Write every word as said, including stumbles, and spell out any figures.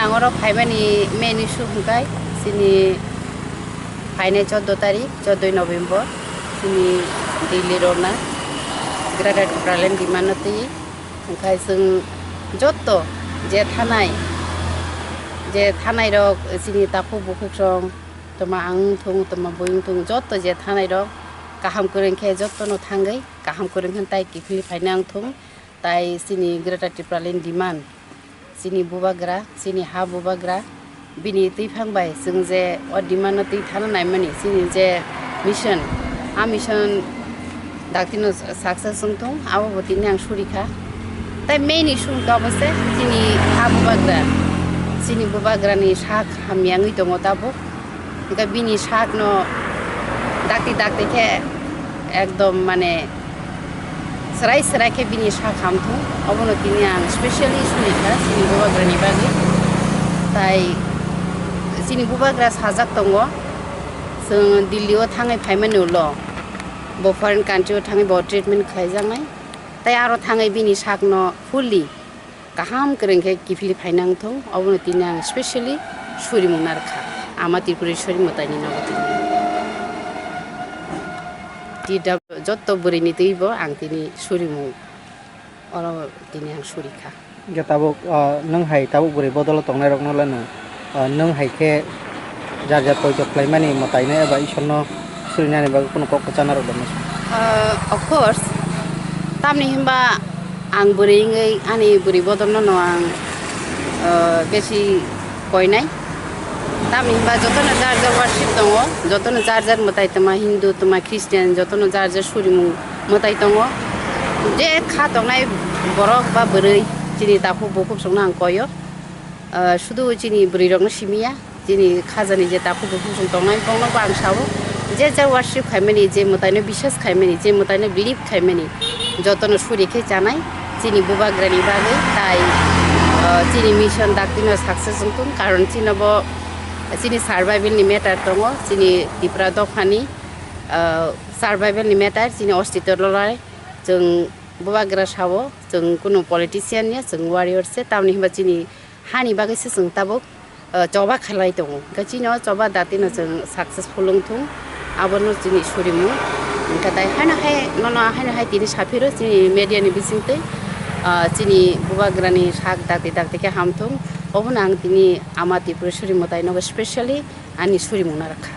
Ang oro phaimani main issue hwnkhe chini phainai chordo tarik, chordo November, chini Delhi rona Greater Tipraland demand no twi. Hwnkhe chwng jotto je thanai, je thanai rok chini takhuk bukhuk song, toma ang wngthung, toma bui wngthung, jotto je thanai rok kaham kwrwng khe jotto no thangwi kaham kwrwng khe tai kiphilwi phaina wngthung. Tai chini Greater Tipraland demand, chini bubagra, chini ha bubagra, bini twiphang bai chwng je o demand no twi thana naimani, chini je mission, a mission daktino success wngthung, abo bo tini ang surikha. Tai main issue wngkha obo se chini ha bubagra, chini bubagrani sak hamya wngwi tongo tabuk. Hwnkhe bini sakno dakti dakti khe ekdom mane swrai swrai khe bini sak hamthung. Obono tini ang specially surikha chini bubagrani bagwi. Tai chini bubagra sajak tongo, chwng Delhi o thangwi phaimani ulo bo foreign country o thangwi bo treatment khlaijaknai. Tai aro thangwi bini sakno fully kaham kwrwng khe kiphilwi phaina wngthung, obono tini ang specially surimung narwkha Ama Tripureshwari mwtaini nogo tini. T W jotto bwrwini twibo ang tini surimung, oro tini ang surikha. Hwnkhe tabuk, ah, nwng hai tabuk bwrwi bodolo tongnai rokno le nwng, ah, nwng hai khe jar jar poito khlaimani mwtaino eba Isorno surinani bagwi kunu kok kwchana rok dam? Ah, of course, tamni hwnba ang bwrwi wngwi ani bwrwi bodolno no ang, ah, besi koinai. Tamni hwnba jotono jar jar worship tongo, jotono jar jar mwtai tongma, Hindu tongma, Christian, jotono jar jar surimung mwtai tongo. Je kha tongnai borok ba bwrwi chini takhuk bukhuk songno ang koyo. Ah, sudu chini bwrwi rokno simiya, chini khajani je takhuk bukhuk song tongnai bongno bo ang sao. Je je worship khaimani, je mwtaino biswas khaimani, je mwtaino believe khaimani, jotono suri khe chanai chini bubagrani bagwi. Tai, ah, chini mission daktino success wngthung, karon chini bo chini survival ni matter tongo, chini Tipra dophani, ah, survival ni matter, chini ostitw lolai. Chwng bubagra sao, chwng kunu politician ya, chwng warrior se, tamni hwnba chini hani bagwi se chwng tabuk, ah, choba khlai tongo. Hwnkhe chini o choba datino chwng successful wngthung, abono chini surimung. Hwnkhe tai haino hai nono haino hai tini saphiro chini media ni bisingtwi, ah, chini bubagrani sak dakti dakti khe hamthung. Obono ang tini Ama Tripureshwari mwtaino specially ani surimung narwkha.